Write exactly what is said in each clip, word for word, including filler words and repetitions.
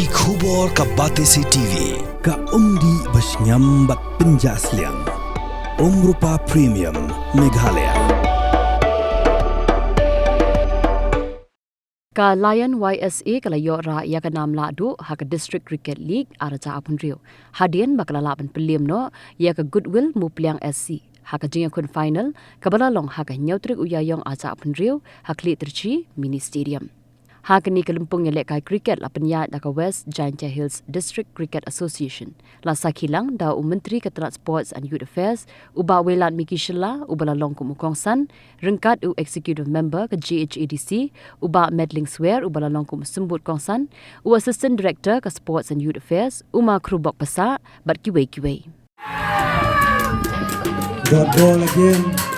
Ki khubor ka Batesi T V, ka umdih bashngiam bad pynjah sliang. Umrupa Premium, Meghalaya. Ka Lion Y S A ka la ïoh rah ïa ka nam lah duh ha ka District Cricket League ar hajar arphew hynriew, hadien ba ka la lah ban pynliem noh ïa ka Goodwill Mupliang S C ha ka jingïakhun final kaba la long ha ka hynñiew tarik u Ïaïong ar hajar arphew hynriew ha Khlieh Tyrshi Mini Stadium. Ha kane ka lympung ïalehkai cricket la pynïaid da ka West Jaintia Hills District Cricket Association, la sakhi lang da u Myntri ka tnat Sports and Youth Affairs, u Bah Wailadmiki Shylla, uba la long kum u kongsan, ryngkat u Executive Member ka J H A D C, u Bah Medling Swer, uba la long kum u symbud kongsan, u Assistant Director ka Sports and Youth Affairs, u Ma Khrubok Passah, bad kiwei kiwei. Got ball again.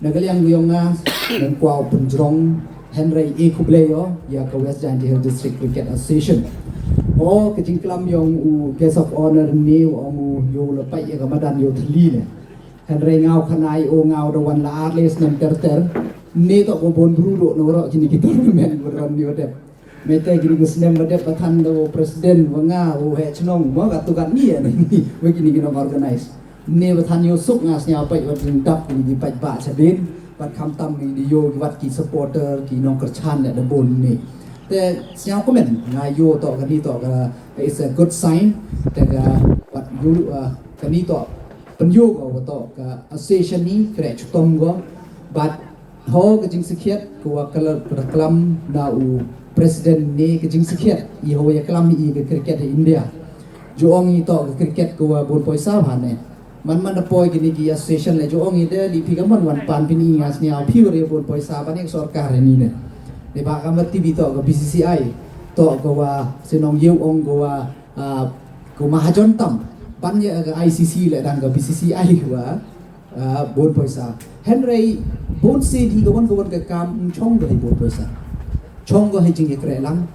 Na ka liang jong nga, ngan kwah pynjrong, hynrei e khublei ïa ka West Jaintia Hills District Cricket Association. O, ka jingklam jong u Guest of Honour ne u ong u ïoh la peit ïa ka madan ïoh thylli ne. Hynrei nga u khanai, o, nga u da wan la ar le snem ter ter. Ne to ko bun bru doh na waroh kine ki tournament ba don ïoh dep. Mynta kine ki snem ba dep ba than da u president ba nga u heh chnong ba ka tu kat ni ya ni. Wei kine ki nong organize. Ne ba than ïoh suk nga sñiaw peit wat jingdap kine ki peit ba chadien. Bad khamtam kine ïoh wat ki supporter ki nong kyrchan ne da bun ni. Te sñiaw comment nga ïoh to kani to ka, it's a good sign. Te ka wat ïoh, uh, kani to pynïoh ka wat to ka association ni kre chutom go. Bad ho ka jingsakhiat ka wa kala ka klam na u president ne ka jingsakhiat i ho ya klam i ka cricket ha India. Ju ong i to ka cricket ka wa bun poisa bha ne. Man man da poi kini ki association le ju ong i de li phi ka man wan pan pini nga sñiaw phi wa re bun poisa ba ne sorkar ni ne. Ne ba ka mat T V to ka B C C I to ka wa sinong yeu ong ka wa, ah, ka mahajon tam ban ya ka I C C le dang ka B C C I ka wa ah, bun poisa. Hynrei bun sien hi ka wan ka wan ka kam chong ka hi bun poisa. Chong ka hi jingïakren lang,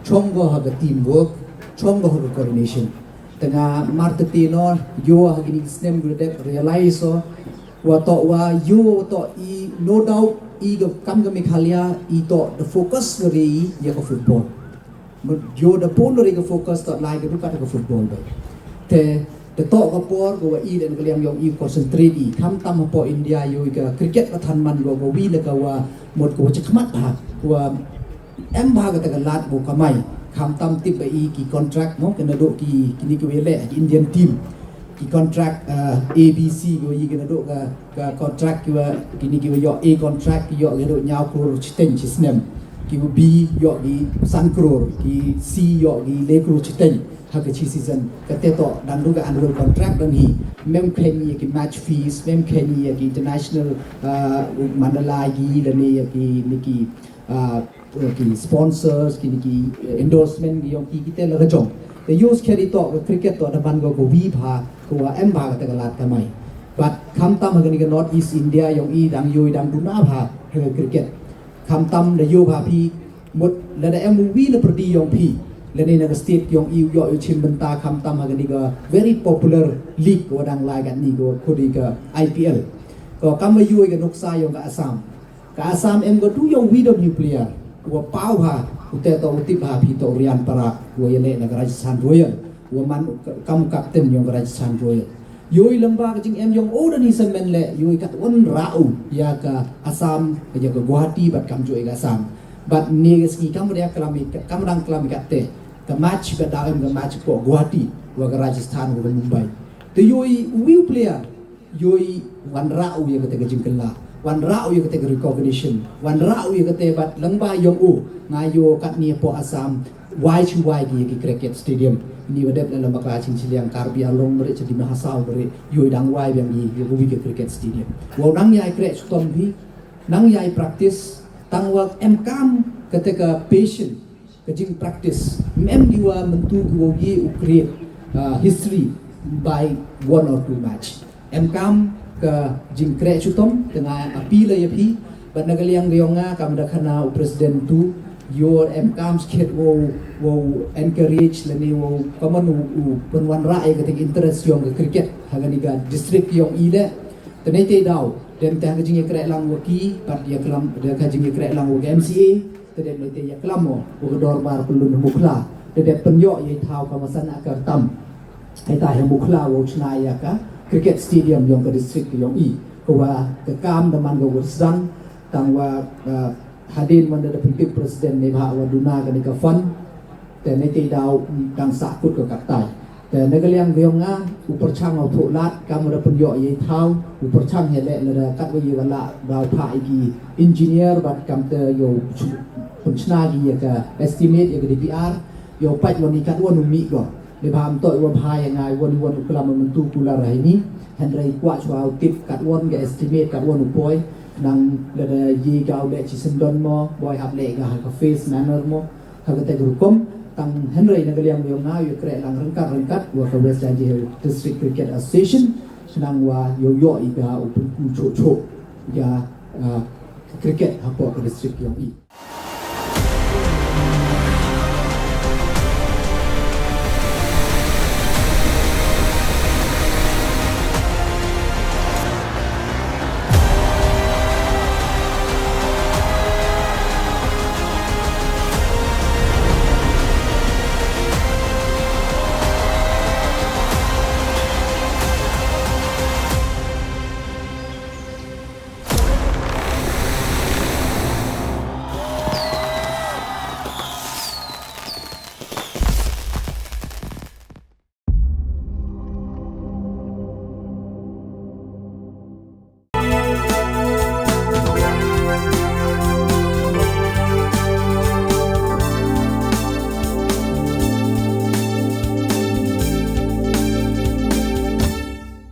chong ka ha ka teamwork, chong ka ha ka coordination. Te nga mar te te no, ïoh ha kini snem gu dep realize o, wa to wa ïoh to i no doubt i ka kam ka Meghalaya i to the focus ka ri ïa ka football. Mut ïoh da pun ri ka focus to lai ka buka ka football ba. Te, te to ka por ka wa i den ka liang yong i concentrate i. Kham tam hapoh India ïoh i ka cricket ka than man ka wa wi na ka wa mut ka wa chakmat ha. Ka wa em bha ka ta ka lad bu kamai. Kham tam tip ba i ki contract mo, ka na do ki, kini ki wa le, ki Indian team. Ki contract, uh, A B C, ki wa yi ki na do ka, ka contract ki wa, kini ki wa ïoh A contract, ki ïoh ki do ñiaw klur chiteng chi snem. Ki wa B ïoh ki san klur, ki C ïoh ki le klur chiteng. Ha ka chi season, ka te to, dang do ka annual contract dang hi. Mem khen ya ki match fees, mem khen ya ki international, uh, mandala gi, lane ya ki, ni ki, ah, ki sponsors, ki, ki, eh, endorsement, ki yong ki, ki te la ka jong. Te use kari to, ka cricket to, da ban go, go wi bha, ko wa em bha, ka te ka lad ka mai. But kham tam ha kani ka North East India, yong i dang yoi dang duna bha, ha ka cricket. Kham tam da yo bha phi, mut, la da em wi na perdi yong phi. La ni na ka state yong i, yo, yo chim benta kham tam ha kani ka very popular league, ko dang lai kani ko, ko di ka I P L. Ko kam wa yoi ka nuksa yong ka Assam. Ka Assam em ko tu yong wi dom nuclear. Wa pau ha, u te to u tip ha phi to Rian Parak, wa ya le na ka Rajasthan Royal, wa man ka-, kam captain yong ka Rajasthan Royal. Yoi lamba ka jing em yong o da ni semen le, yoi kat wan rau, ya ka Assam, ya ka Guwahati, bat kam joi ka Assam. Bad ne ka sngi kam dang klam i kam dang klam i katte ka match ba dang em ka match ko Guwahati wa ka Rajasthan wa ka Mumbai. Te yoi u wi u player yoi wanrah u ya kate ka jingkylla, wanrah u ya kate ka recognition, wanrah u ya kate bad lang ba yong u nga yo kat ni po Assam wai chi wai ki ya ki cricket stadium. Ni ba dep la bakla ching chiliang Karbi Anglong beri chedi mahasau beri yoi dang wai biang i ya wi ka cricket stadium. Wow nang ya i krek chutom bi nang ya i practice tang wa em kam kate ka patient ka jing practice mem di wa mentu ki wa ye u create uh, history by one or two match. Em kam ka jing krek chutom tengah api la ya phi. Bad na ka liang ga yong nga kam da khana u president tu your em kam skit wo wo encourage lani wo kaman u penwan ra ya ka interest yong ka cricket ha ka ni ka district yong i le. Tene te daw dem te ha ka jing ya krek lang wa ki pat ya klam da ka jing ya krek lang wa ka M C A. Te dem te ya klam wa ka dorbar pelun Mukhla te dem penyo ya thaw ka masan akar tam. Ai ta ya Mukhla wa chna ya ka cricket stadium yong ka district yong i ka wa ka kam da man ka wa sedang tang wa uh, hadin man da penting president ne ba wa duna ka ni ka fund. Te ne te daw tang sakut ka katai. Te na ka liang biong nga u perchang u phulat kam da penyo ye thaw u perchang he le na da kat wa ye wala daw pha igi engineer bad kam te yo penchna gi ya ka estimate ya ka D P R yo pat wa ni kat wa nu mi go. Ni ba am to wa bha ya nga wa ni wa nu klam mentu kula ra ni. Henry kwa chwa u tip kat wa ka estimate kat wa nu poi nang la da ye ga u le chi sendon mo boy hap le ga ha ka face manner mo. Ha ka te ka rukom tang Henry na ka liang yong nga yu krek lang rengkat rengkat wa ka West Jaintia Hills District Cricket Association senang wa yo yo i ga u penku cho cho ga uh, cricket ha po ka district yong i.